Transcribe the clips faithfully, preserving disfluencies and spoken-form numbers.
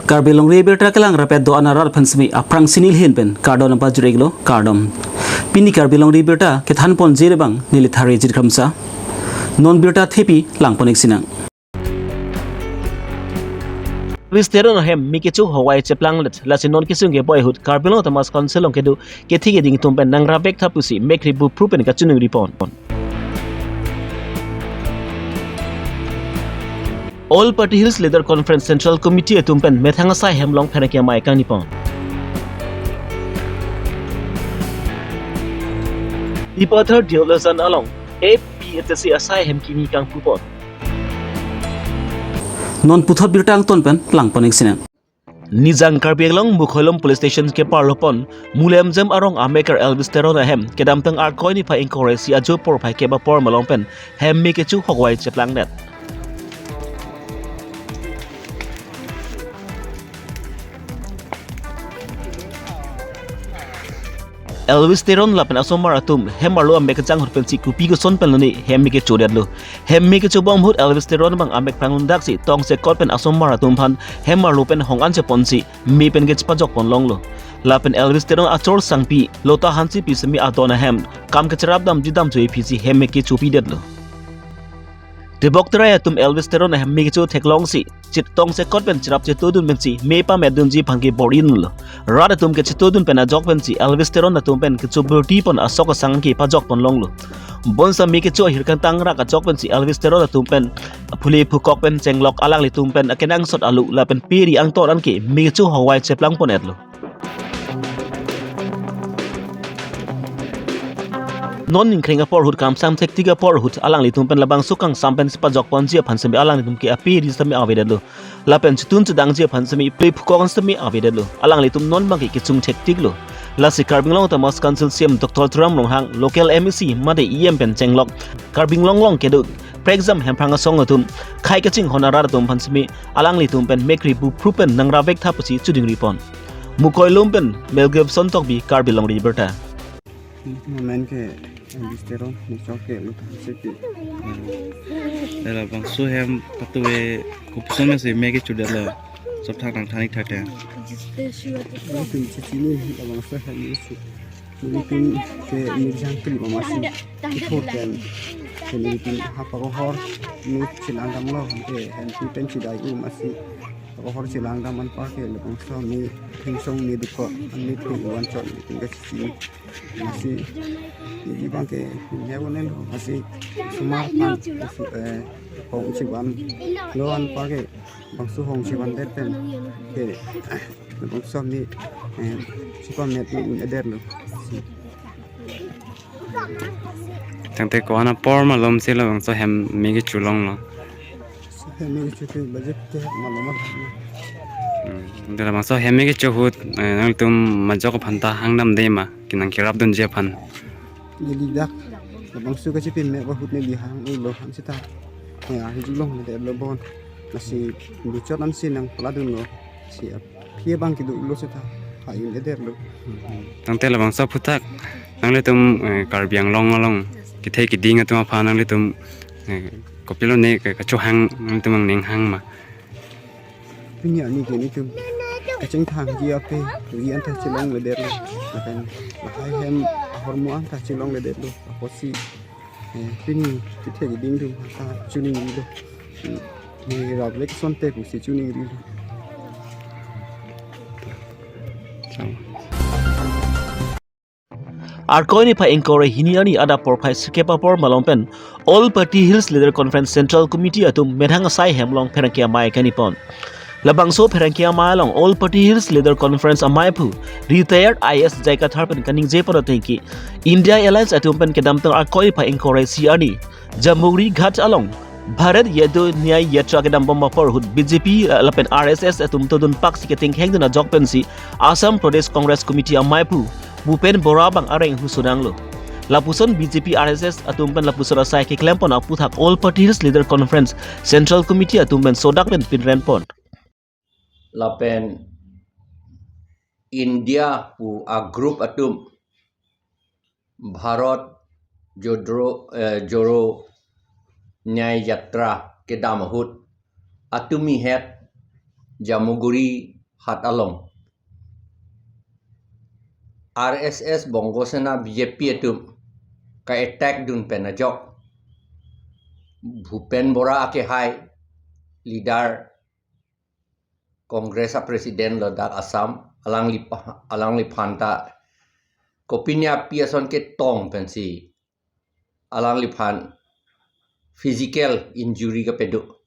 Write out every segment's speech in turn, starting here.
Karbi Longri Abirta kelang rapet do-an arat aphan semi aphrangsi neli ahin pen kardom nangpajir-iklo, kardom. Pini Karbi Longri Abirta kethan ponji abang neli Thari Jit Kramsa. Non birta thepi lang pon-ik sinang. Elvis Teron ahem me kecho howai cheplanglet, lasi non kesung keboi ahut Karbi Anglong Autonomous Council along kedo kethe keding atum pen nangrap-ik tha pusi mekkri bupru pen kachiningri pon. All Party Hills Leader Conference Central Committee atum pen methang asai hem along pherangke amei kangni pon. Dipathar Deola Jan along A P H L C asai hem kimi kangpu pon. Non puthot birta angton pen lang pon-ik sinang. Nijang Karbi Anglong Mukhoilum Police Station keparlo pon, Mulemjem arong amekar Elvis Teron ahem kedamtang Arkoi niphai ingkoi ra isi ajo porphai kep apor malom pen hem me kecho howai cheplangdet. Elvis Teron lapen asomar atum hem arlo amek kejang ahut pensi kopi koson pen lone hem me kechodetlo. Hem me kechobom ahut Elvis Teron abang amek pranglundaksi tongsekot pen asomar atum aphan hem arlo pen hong an cheponsi me pen kechepajok pon longlo. Lapen Elvis Teron achor sangpi Lota Hansepi semi adon ahem kam kecherap damji damjoi aphi si hem me kechopidetlo. Tebok terai atum Elvis Teron ahem me kecho theklongsi chit tongsekot pen cherap chetodun pensi me pametdunji aphan kebor-inlo. Rat atum kechetodun pen ajok pensi Elvis Teron atum pen kecho birti pon asok asang kepajok pon longlo. Bonsa me kecho ahir kangtang rak ajok pensi Elvis Teron atum pen phule phukok pen chenglok alanglitum pen akenangsot alu lapen peri angtor anke me kecho howai cheplang pon-etlo. Non ningkreng apor ahut, kamsam thektik apor ahut alanglitum pen labangso kangsam pensi pajok ponji aphan semi alanglitum ke aperi semi avedetlo. Lapen chetun chedangji aphan semi phule phukok an semi avedetlo. Alanglitum non abangke kechung thektiklo. Lasi Karbi Anglong Autonomous Council C E M Doctor Tuliram Ronghang, local M A C mate E M pen chenglok Karbi Anglong along kedo prekjam hemphrang asong atum, khei kachinghon arat atum aphan semi alanglitum pen mekkri bupru pen nangrap-ik tha pusi chiningri pon. Mukhoilum pen Mel Gibson Tokbi, Karbi Longri Birta. Amen ke Elvis Teron, muchok ke Lota Hansepi. Labangso hem patue kopuson mesi me kechodetlo, sop thak nangthan-ik tha te. Nelitum chechini labangso hem isi. Nelitum ke nirjang kri mamasi. Ipho pen. Ke nelitum hapakohor. Nelitum chelang damlo. Ke hempi pen chidai-u masi. Hapakohor chelang dam anparke labangso me thengsong me dukok. Nelitum vanchot nelitum ke chechini. Masi, neli abangke, ya bonen, masi, sumar pan, eh, hong chivan, lo anparke, bangso hong chivandet pen, ke, bangso me, eh, chipamet me un-edetlo. Tangte ko-an apor malomsi labangso hem me kecholonglo. Hem me kecho ke budget ke malom an. Hmm. Dela bangso hem me kecho ahut, eh, nangtum majok aphanta hang damde ma, kenang kerapdunji aphan. Neli dak, bangso kachepamepo ahut neli hang-ulo, hang seta. Ya, hijulongledetlo bon. Lasi buchot ansi nangpaladunlo. Si ap. Phi abang kedo-lo seta. Ha un-edetlo. Tangte labangso aphuthak nanglitum, eh, Karbi Anglong along kethe keding atum aphan nanglitum, eh, kopilo ne ke kachohang nanglitum aning hang ma. Pini arni ke nelitum kachingthangji ape, ri anta chelongledetlo. Lapen lahai hem ahormu anta chelongledetlo. Apotsi, eh, pini kethe keding atum anta chiningrilo. Hmm. Neli rap-ik asonte pusi chiningrilo. Arkoi niphai ingkoi ra hini arni adap porphai sirkep apor malom pen All Party Hills Leader Conference Central Committee atum methang asai hem along pherangke amei kangni pon. Labangso pherangke amei along All Party Hills Leader Conference ameiphu retired I A S J I Kathar pen kaningje pon atengke India Alliance atum pen kedamtang Arkoi niphai ingkoi ra isi arni Jamugri Ghat along Bharat Yadv Nyay Yatra kedambom apor ahut B J P, eh, lapen R S S atum todun paksi ketengkhengdun ajok pensi Assam Pradesh Congress Committee ameiphu Bhupen Borah abang areng ahut sonanglo. Lapuson B J P R S S atum pen lapuson asai keklem pon aphuthak All Party Hills Leader Conference Central Committee atum pen sodak pen pinren pon. Lapen India pu a-group atum Bharat Jodro, eh, Jodo Nyay Yatra kedam ahut atumi het Jamugri hat along R S S, Bongo Sena, B J P atum ka-attack dun pen ajok Bhupen Bora akehai leader, Congress a-president lo dak Assam, alangli pa-, alangliphan ta kopine api ason ketong pensi alangliphan physical injury kapedo,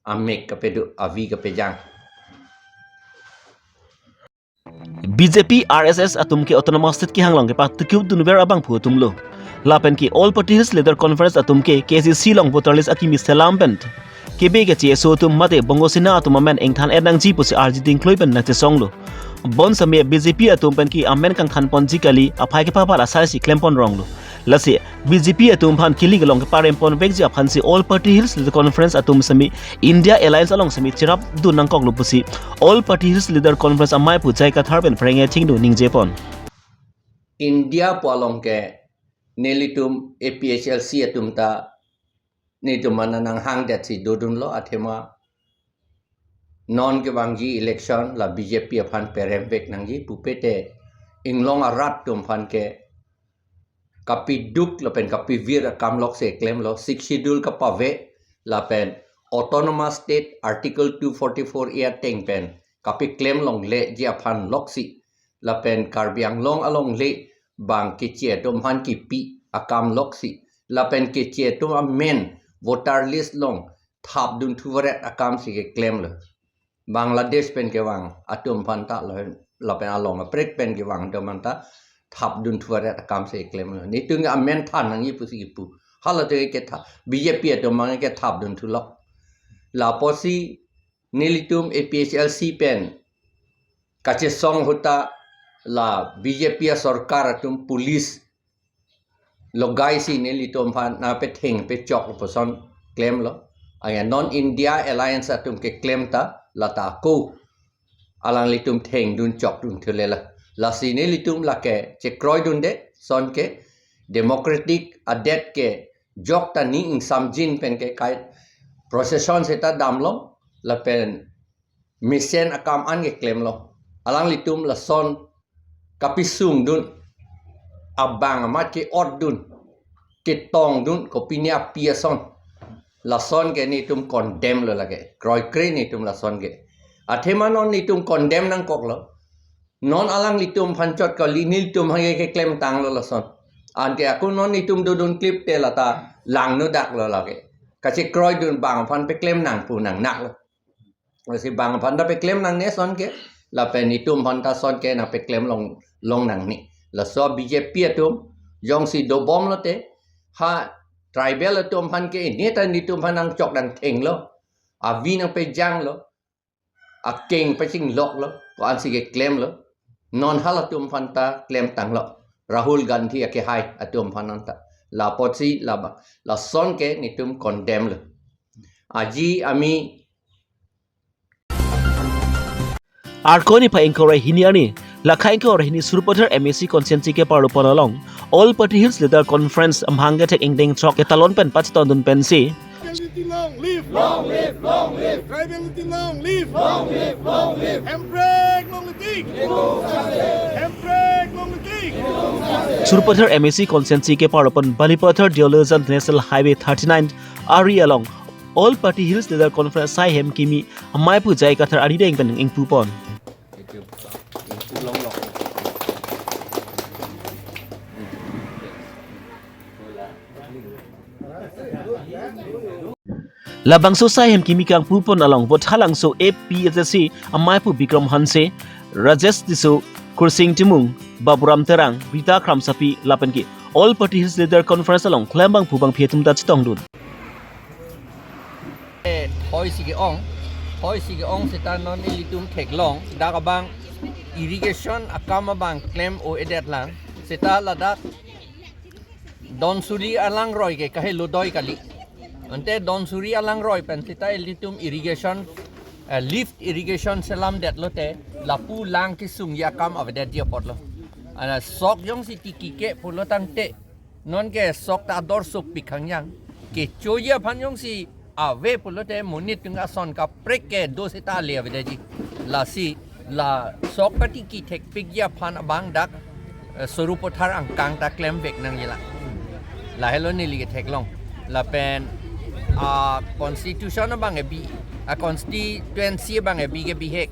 amek kapedo, avi kapejang. B J P R S S atum ke Autonomous State kehang along kepatukup dunver abangphu atum lo. Lapen ke All Party Hills Leader Conference atum ke K A C C along voter list akimi selam pen kebe keche aso atum mate Bongo Sena atum amen ingthan-et nangji pusi arji dingkloi pen nangchesong lo. Bonsitame B J P atum pen ke amen kangthan ponji kali, aphai kepapar asai si klem pon rong lo. Lasi B J P atum aphan kilik along keparem ponvekji aphan si All Party Hills Leader Conference atum sitame India Alliance along sitame cherap dun nangkok lo pusi All Party Hills Leader Conference amei pu J I Kathar pen phreng-e chingdun ningje pon. India pu along ke nelitum A P H L C atum ta netum aphan nanghangdetsi dodunlo, athema non kevangji election la B J P aphan peremvek nangji pupe te inglong arat atum aphan ke kapiduk lapen kapivir akam loksi klemlo. Sixth Schedule kapave lapen Autonomous State Article two forty-four A ateng pen kapiklem longleji aphan loksi, lapen Karbi Anglong alongle bang keche atum aphan kipi akam loksi, lapen keche atum amen voter list along thapdun thuvaret akam si keklemlo. Bangladesh pen kevang atum aphan ta lo, lapen along aprek pen kevang atum aphan ta thapdun thuvaret akam si keklemlo. Netum amen than nangji pusi kipu. Hala te ketha, B J P atum aphan kethapdun thulok. Lapusi nelitum A P H L C pen kachesong ahut ta la B J P asorkar atum police logai si nelitum aphan nangpetheng pechok lapuson klemlo. Aya non India Alliance atum keklem ta lata ako alanglitum thengdun chokdun thulela. Lasi nelitum lake chekroidunde, lason ke democratic adet kejok ta ning ingsamjin pen ke kai procession seta damlong lapen mesen akam an keklemlo. Alanglitum lason kapisungdun, abang amat ke-otdun, ketongdun, kopine api ason, lason ke netum condemn lo lake, kroikre netum lason ke. Athema non netum condemn nangkoklo. Non alanglitum aphan chot kali, nelitum aphan ke keklemtanglo lason. Anke ako non netum dodun klip te lata langno daklo lake. Kachekroidun bang aphan peklem nang pu nangnaklo. Lasi bang aphan ta peklem nangne ason ke, lapen netum aphan ta ason ke nangpeklem long, long nangne. Laso B J P atum jongsi dobom lote, ha tribal atum aphan ke ini ta netum aphan nangchok nangthenglo, avi nangpejanglo, akeng pachingloklo, ko-ansi keklemlo. Non halatum aphan ta klemtanglo. Rahul Gandhi akehai atum aphan anta. Lapotsi laba, lason ke netum condemn lo. Aji ami Arkoi niphai ingkoi ra hini arni, lakha ingkoi ra hini Sarupathar M A C constituency keparlopon along All Party Hills Leader Conference amahang kethek ingdeng throk ketalon pen pachetongdun pensi Tribality long live! Long live! Long live! Tribality long live! Long live! Long live! Hemprek long live! Hemprek long live! Sarupathar M A C constituency keparlopon Balipathar Diaolijan National Highway thirty-nine ari along All Party Hills Leader Conference asai hem kimi amei pu J I Kathar arideng pen ingpupon. Labangso asai hem kimi kangpupon along Vothatlangso A P H L C amei pu Bikram Hanse, Rajesh Tisso, Kursing Timung, Baburam Terang, Rita Kramsapi lapen ke All Party Hills Leader Conference along klembangphu bangphi atum ta chetongdun. Thoi si ke-ong, thoi si ke-ong seta non ilitum theklong, dak abang irrigation akam abang klem-o-edet lang, seta ladak donsuri alangroi ke kahelo doi kali. Ante donsuri alangroi pen seta ilitum irrigation, eh, lift irrigation selamdet lote, lapu lang kesungji akam avedetji apotlo. Ana sok jongsi tiki ke pulo tangte, non ke sok ta ador sopik hangyang. Kechoji aphan jongsi ave pulote monit atum ason kaprek kedo seta ale avedetji. Lasi Laso kati kethekpikji aphan abang dak, eh, Sarupathar angkang ta klemvek nangjilang. Lahelo neli ketheklong. Lapen a constitution abang ke bi, a constituency abang ke bi ke bihek.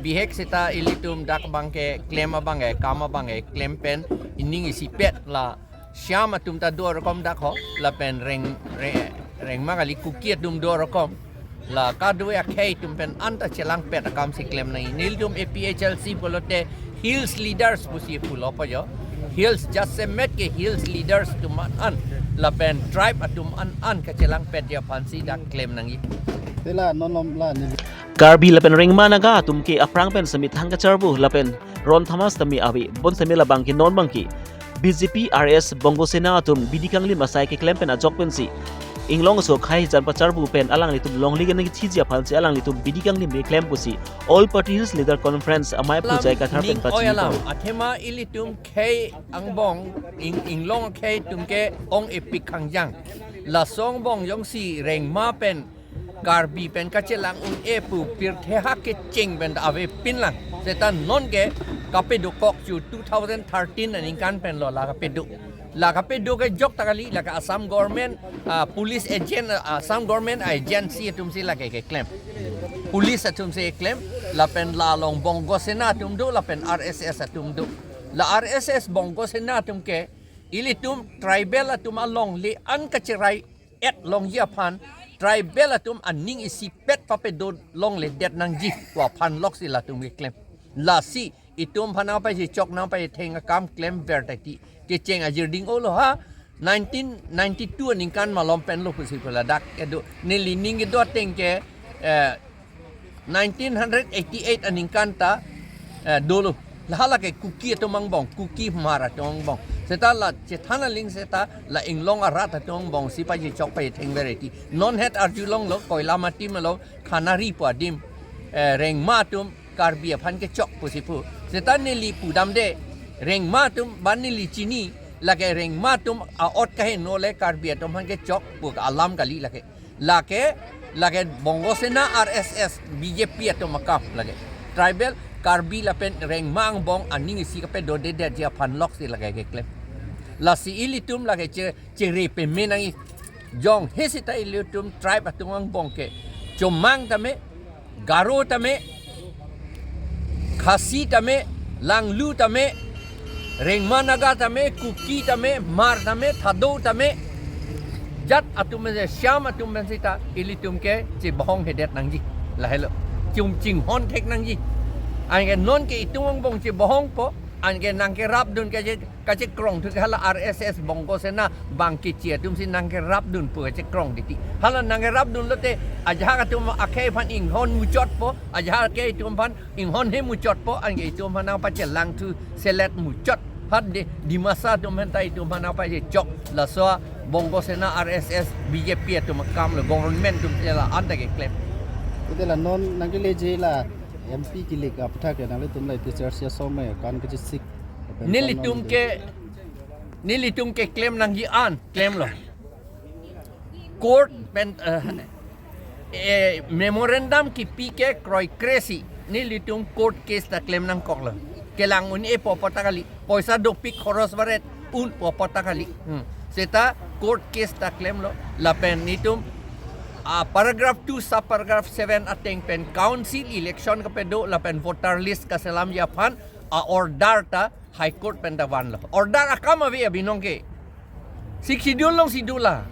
Bihek seta ilitum dak abang ke klem abang ke, kam abang ke klem pen ining isipet la Shyam atum ta do rokom dak ho, lapen Reng, Re-, Rengma kali, Kuki atum do rokom. La kado akhei atum pen anta chelangpet akam si klem nangji. Nelitum A P H L C pulote Hills Leaders pusi pulo po jo. Hills jasemet ke Hills Leaders atum an, lapen tribe atum an an kachelangpetji aphan si dak klem nangji. Tela non lom la ni. Karbi lapen Rengma Naga atum ke aphrang pen semi thang kacharbu lapen ron thamas tame ave, bonsitame labang ke non abang ke B J P R S Bongo Sena atum bidi kanglim asai keklem pen ajok pensi inglong aso akhei jan pacharbu pen alanglitum longle kenangji aphansi alanglitum bidi kanglim keklem pusi All Party Hills Leader Conference amei Alam pujai Kathar pen ning pachini oi alam pau. Athema ilitum khei angbong, ing-, inglong khei atum ke ong-epik khangjang. Laso angbong jongsi Rengma pen Karbi pen kachelang un-e pu pirthe ha kecheng pen ta avepinlang. Seta non ke kapedo kok chu, two thousand thirteen aningkan pen lo la kapedo. La kapedo ke jok ta kali, la ke Assam government, ah, police agent, ah, Assam government agency atum si la ke keklem. Police atum si keklem, lapen la along Bongo Sena atum do, lapen R S S atum do. La R S S Bongo Sena atum ke ilitum tribal atum alongle an kacherai et longji aphan, tribal atum aning isipet papedo longledet nangji pu aphan loksi latum keklem. Lasi itum aphan nangpachechok nangpachetheng akam klemver tati kecheng ajir ding-olo ha. Nineteen ninety-two aningkan malom pen lo pusi pu ladak kedo. Neli ning kedo ateng ke, eh, nineteen eighty-eight aningkan ta, eh, dolo. La hala ke Kuki atum angbong, Kuki Hmar atum angbong. Seta la chethan aling seta la inglong arat atum angbong si pachechok pachethengver tati. Non het arjulonglo, Koilamati malom, Khanari pu adim, eh, Rengma atum Karbi aphan kechok pusi pu. Seta neli pudamde, Rengma atum ban neli chini, la ke Rengma atum a-ot kaheno le Karbi atum aphan kechok pu alam kali la ke. La ke, la ke Bongo Sena, R S S, B J P atum akam la ke. Tribal, Karbi lapen Rengma angbong aning isi kapedodedetji aphan loksi la ke keklem. Lasi ilitum la ke che, chere peme nangji. Jong he seta ilitum tribe atum angbong ke Chomang tame, Garo tame, Khasi tame, Langlu tame, Rengma Naga tame, Kuki tame, Hmar tame, Thado tame, jat atum pen, Shyam atum pen seta ilitum ke chebohong hedet nangji. Lahelo. Chum chinghon thek nangji. Anke non ke itum angbong chebohongpo, anke nangkerapdun ke je kachekrong thu ke hala R S S Bongo Sena bang kechi atum si nangkerapdun pu kachekrong titi. Hala nangkerapdun lote ajahak atum akhei aphan inghon muchotpo, ajahak akhei atum aphan inghon he muchotpo, anke itum aphan nangpachelang thu selet muchot. Hat de Dimasa atum aphan ta itum aphan nangpachechok, laso Bongo Sena, R S S, B J P atum akam lo, government atum si la anta keklem. Ite la non nangkeleji la M P kilik aputhak ke nanglitum la ite church ya some kan kechisik. Nelitum ke, nelitum keklem nangji an klemlo. Court pen, eh, eh, memorandum kipi ke kroikresi nelitum court case ta klem nangkoklo. Kelang un-epo pu ta kali, poisa dopik khoros varet unpo pu ta kali. Hmm. Seta court case ta klemlo. Lapen nelitum, ah, paragraph two, sub paragraph seven ateng pen council election kapedo, lapen voter list kaselamji aphan a-order ta High Court pen ta vanlo. Order akam ave abinong ke. Sixth Schedule alongsi do la.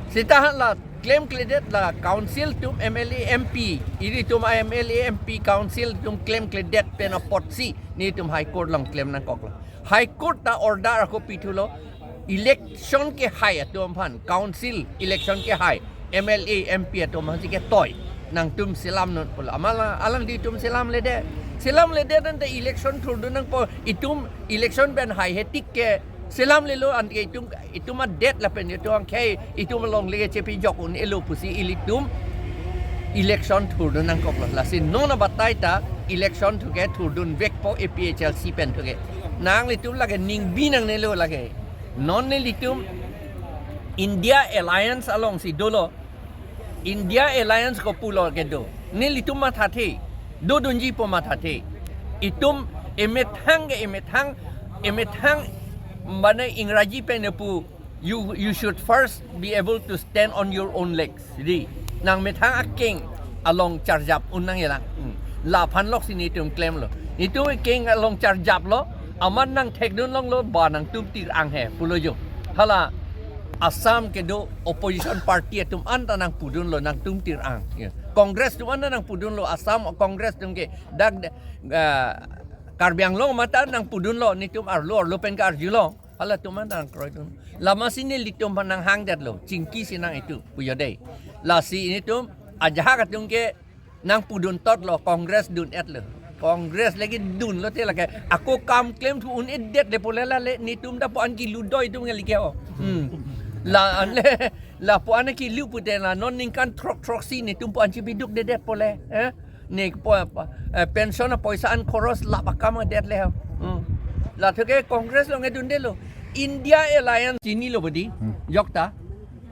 Seta hala klemkledet la council atum, M L A, M P, ilitum a-M L A, M P, council atum klemkledet pen apotsi nelitum High Court along klem nangkoklo. High Court ta order ako pithulo, election kehai atum aphan, council election kehai, M L A, M P atum aphan si ketoi, nangtum selamnun pulo. Amat la, alangtum selamledet. Selamledet ante election thurdun nangpo, itum election pen haihe tik ke selamlelo, anke itum, itum adet lapen itum akhei, itum alongle kechepejok un-elo pusi ilitum election thurdun nangkoklo. Lasi non abatai ta election thu ke thurdunvekpo A P H L C pen thu ke. Nanglitum la ke ningbi nangnelo la ke. Non nelitum India Alliance alongsi dolo. India Alliance ko pulo kedo. Nelitum mathathe. Dodunji pu mathathe. Itum emethang ke emethang, emethang mane Ingraji pen pu, you, you should first be able to stand on your own legs. Di, nangmethang akeng along charjap un nangji lang. Hmm. Laphan loksi netum klemlo. Netum akeng along charjaplo, amat nangthekdun longlo, ba nangtum tir-ang he pulo jo. Hala Assam kedo opposition party atum anta nangpudunlo, nangtum tir-ang. Ya. Congress atum anta nangpudunlo, Assam Congress atum ke dak, ah, Karbi Anglong mate nangpudunlo, netum arlo arlo pen ke arjulo. Halatum anta nangkroidun. Lasi nelitum aphan nanghangdetlo, chingkisi nang-itum, pujo dei. Lasi netum ajahak atum ke nangpudun totlo, Congress dun-etlo. Congress lagi dunlote lake, ako kam klemthu un-edetle pule lale, netum ta pu-an kilu doi atum nge like ho. Hmm. La anle, la pu-an kilu pute la non ningkan throk throksi netum pu-an chibidukdedet pule. Eh? Ne po, eh, pension apoisa an khoros lap akam adetle ho. Hmm. Lathuke Congress along edundelo. India Alliance chinilo bodi. Hmm. Jokta.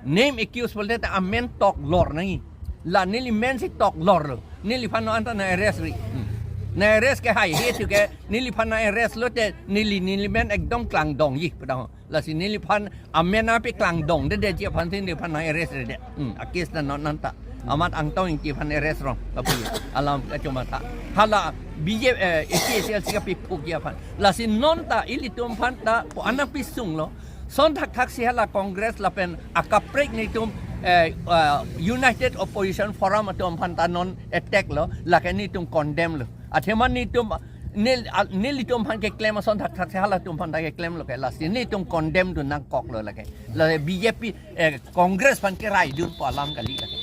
Name accuse pulote amen toklor nangji. La neli men si toklorlo. Neliphan non anta nang-arrest ri. Hmm. Nang-arrest ke haihe thuke neliphan nang-arrest lote neli, neli men ekdom klangdongji pu tang ho. Lasi neliphan amen api klangdongdedetji aphan si neliphan nang-arrest redet. Hmm, a-case ta non anta. Amat Angtong Ingti aphan arrest rong. Kapu alam kachomatha. Hala B J P, eh, A P H L C kapiphukji aphan. Lasi non ta ilitum aphan ta pu-an nangpisunglo. Ason thakthaksi hala Congress lapen akaprek netum, eh, ah, United Opposition Forum atum aphan ta non attack lo, lake netum condemn lo. Athema netum, nel-, ah, nelitum aphan keklem ason thakthaksi halatum aphan ta keklemlo ke, lasi netum condemn dun nangkoklo lake. La B J P, eh, Congress aphan keraidun pu alam kali lake.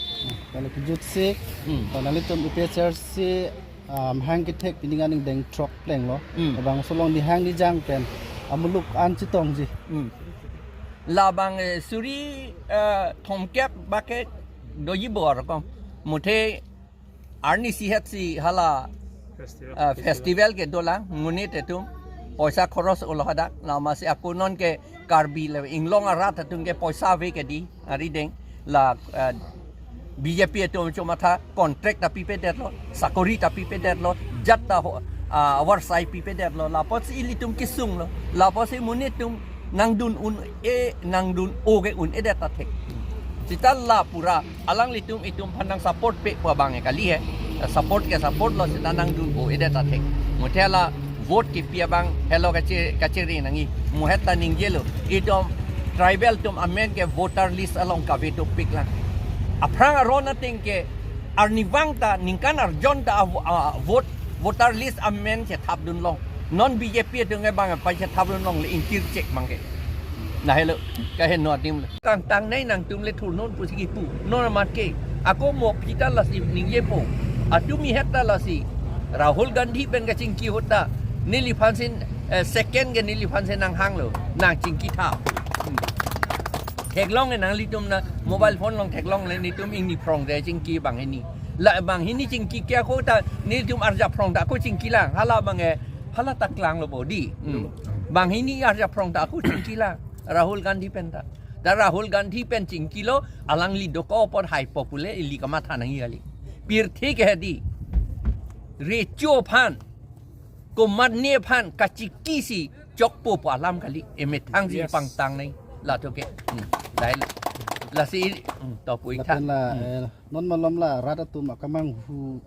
Kalau kejut si, Hmm. kalau nelitum A P H L C, um, hang kethek pini aning deng throk plenglo. Hmm. Labangso along nihang nijang pen amuluk an chetongji. Hmm. Labang, eh, suri, eh, thomkep bak ke doji bor kom. Muthe arnisi hetsi hala, Festival. Eh, festival kedolang, monit atum poisa khoros ulo hadak, lasi ako non ke Karbi le Inglong arat atum ke poisa ave ke di, ari deng, la, eh, B J P atum chomatha contract ta pipedetlo, sakori ta pipedetlo, jat ta ho, ah, avarsai pipedetlo, lapotsi ilitum kesunglo, lapotsi monit atum nangdun un-e, nangdun-o ke un-edet ta thek. Seta la pura alanglitum itum aphan nang support pe pu abang e kali he. Support ke support lo, seta nangdun-o-edet ta thek. Muthe la vote kepi abang helo kache-, kachere nangji. Muhet ta ningjelo. Itum tribal atum amen ke voter list along kave dopik lang. Aphrang aron ateng ke arnivang ta ningkan arjon ta a, a, vote, voter list amen chethapdun long. Non B J P atum ke bang apa chethapdun longle, ingkir chek bang ke. Na helo, kaheno adim le. Kangtang nei nangtum le thurnon pusi kipu. Non amat ke. Ako mo pita lasi ningjepo. Atumi het ta lasi. Rahul Gandhi pen kachingki ahut ta. Neliphan si, eh, second ke neliphan si nanghanglo. Nangchingkitha. Hmm. Theklong e nanglitum na mobile phone along theklongle netum ingni phrong de chingki banghini. La banghini chingki ke ako ta netum arjap phrong ta ako chingki lang. Hala bang e, hala ta klanglo bodi. Hmm. Banghini arjap phrong ta ako chingki lang. Rahul Gandhi pen ta. Ta Rahul Gandhi pen chingkilo, alangli dokok apot haipo pule ili kamatha nangji kali. Pirthe ke hedi. Recho aphan, komatne aphan kachingkisi chokpo pu alam kali. Emethangsi Yes. pangtang nai. Lathuke. Hmm. Dai. Lasi, hmm, to pu-ik tha. Lapen la, Hmm. eh, non malom la rat atum akamanghu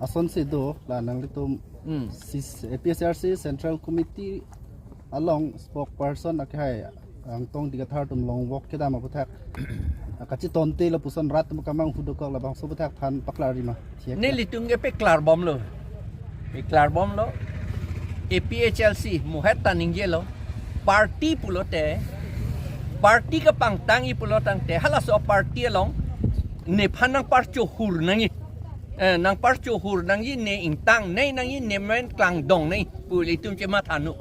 asonsi do, la nanglitum Hmm. si A P H L C Central Committee along spokesperson akehai Angtong Ingti Kathar atum long walk kedam aputhak kachitonte lapuson rat atum akamanghu dokok, labangso aputhak aphan paklarji ma? Thiak. Nelitum ke peklar bomlo. Peklar bomlo. A P H L C muhet ta ningjelo. Party pulote, party kapangtangji pulo tangte, halaso party along nephan nangparchohur nangji. Eh, nangparchohur nangji, ne ingtang nei nangji, ne men klangdong nei pu ilitum chematha nu.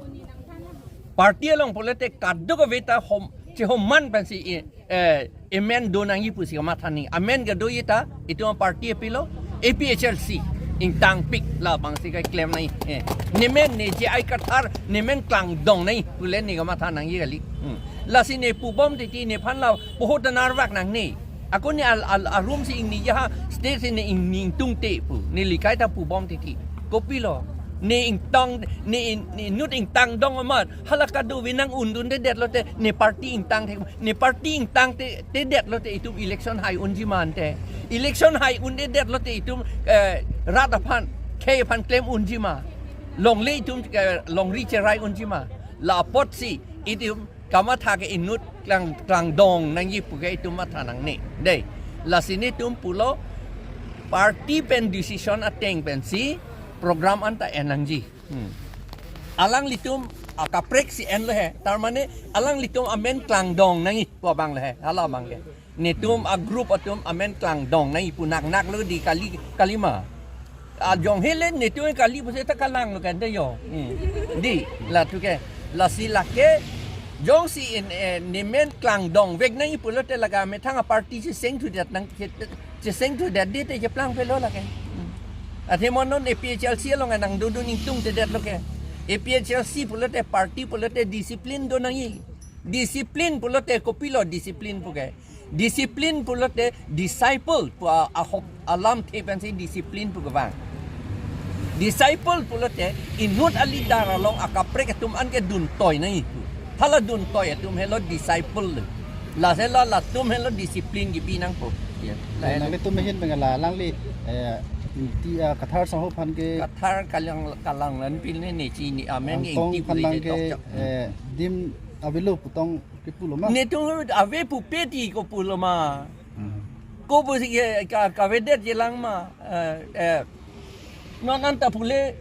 Party along pulote kadokave ta hom, chehoman pensi, eh, amen do nangji pusi kamatha nangji. Amen kedoji ta, itum aparty apilo, A P H L C. Ingtangpik labangsi keklem nangji. Eh, ne men ne J I Kathar, ne men klangdong nangji pule ne kamatha nangji kali. Hmm. Lasi ne pubom titi nephan la poho ta narvak nangne. Ako ne al, al, arum si ingni ya ha, state si ne ingni ingtungte pu. Ne likai ta pubom titi. Kopilo. Ne ingtang, ne in, ne inut ingtang dong amat. Hala kadokave nang undunde det lote, ne party ingtang te, ne party ingtang te, te det lote itum election hai unji ma ante. Election hai unde det lote itum, eh, rat aphan, khei aphan klem unji ma. Longle itum, eh, longri cherai unji ma. La apotsi itum kamatha ke inut klang, klangdong nangji pu ke itum matha nangne. Dei. Lasi netum pulo party pen decision ateng pensi program anta en nangji. Hmm. Alanglitum akaprek si enlo he. Tarmane alanglitum amen klangdong nangji pu abang le he. Hala abang ke. Netum a group atum amen klangdong nangji pu nak nak lo di kali, kalima. Ajong hele netum kali pusi ta kalang lo kan ta yo. Hmm. Di, la tu ke. Lasi lake jongsi in, eh, nemen klangdong vek nangji pulote lake amethang aparty cheseng thudet nang, che, cheseng thudet di te cheplang pelo lake. Hmm. Athe mo non A P H L C along nang dodun ingtungte det lo ke. A P H L C pulote party pulote discipline do nangji. Discipline pulote kopilo discipline pu ke. Discipline pulote disciple pu a, ahok alamthe pensi discipline pu kevang. Disciple pulote inut a leader along akaprek atum an ke duntoi nangji pu. Hala duntoi atum helo disciple lo. Lasi la latum helo discipline kipi nangpo. Ya. La helo. Nanglitum ahin pen la alangli, eh, ti, ah, Kathar sangho aphan ke Kathar kalang, kalang lan pil ne ne chini amen ke Angtong ingti aphan pule abang je ke, tok chok. Eh, dim avelo pu tong kipulo ma? Netum ave pupe ti ko pulo ma. Hmm. Ko pusi ke ka, kavedet je lang ma. Eh, eh. Non anta pule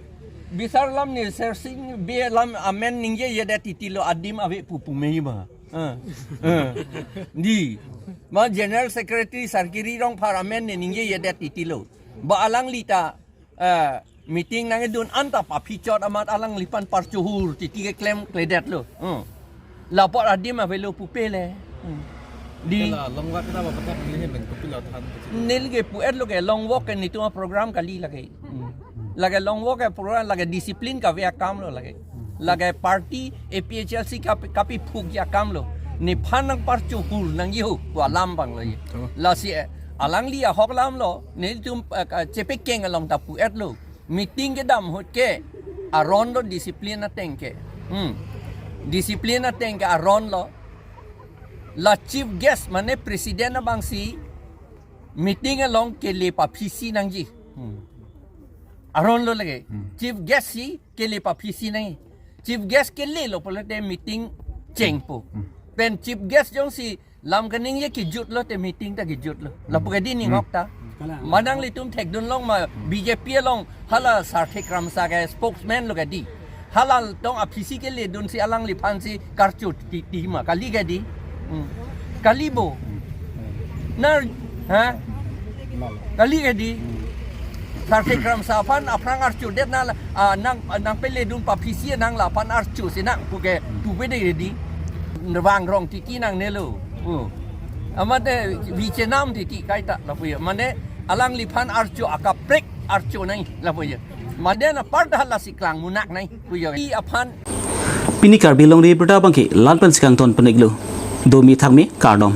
bisar lam ne Sersing Bey alam amen ningjejedet titi lo adim ave pu pume ma. Eh. Eh. Di. Ma General Secretary Sarkiri Rongphar amen ne ningjejedet titi lo. Ba alangli ta eh, meeting nangkedun anta paphichot amat alangliphan parchohur titi ke klem kledet lo. Hmm. La apot adim avelo pupe le. Hmm. Di. Kala long walk na ba patak ni hen kopilo than. Neli ke pu-et lo ke long walk ke netum program kali lake. Hmm. Lake long walk ke program lake discipline kave akam lo lake. Lake party A P H L C kapi, kapiphukji akam lo. Nephan nangparchohur nangji ho pu alam abang lo ye. Oh. Lasi, eh, alangli ahok alam lo. Netum, eh, ka, chepekeng along ta pu-et lo. Meeting kedam ahut ke aron lo discipline ateng ke. Hmm. Discipline ateng ke aron lo. La chief guest mane president abangsi meeting along kele paphisi nangji. Hmm. Aron lo lake. Hmm. Chief guest si kele paphisi nangji. Chief guest kele lo pulote meeting chengpo. Hmm. Pen chief guest jongsi lam kaningje kejut lote meeting ta kejut lo. Lapu ke di ning Hmm. hok ta. Kalang. Ma nanglitum thekdun long ma B J P along hala Sarthe Kramsa ke spokesman lo ke di. Hala tong aphisi keledun si alangliphan si karcho titi ma kali ke di. Hmm. Kali bo. Na, ha? Kali ke di. Sarthe Kramsa aphan aphrang archodet na la, ah, nang, nangpeledun paphisi nang laphan archo si nang pu ke pu pe de di. Vangrong titi nangne lo. Oh. Amat, eh, vichenam titi kaita lapu ye. Mane alangliphan archo akaprek archo nangji lapu ye. Mane na parda lasi klang munak nangji pu ye. I aphan Pini Karbi Longri Abirta abangke la-an pensi kangton pon-iklo. Domi thakmi kardom.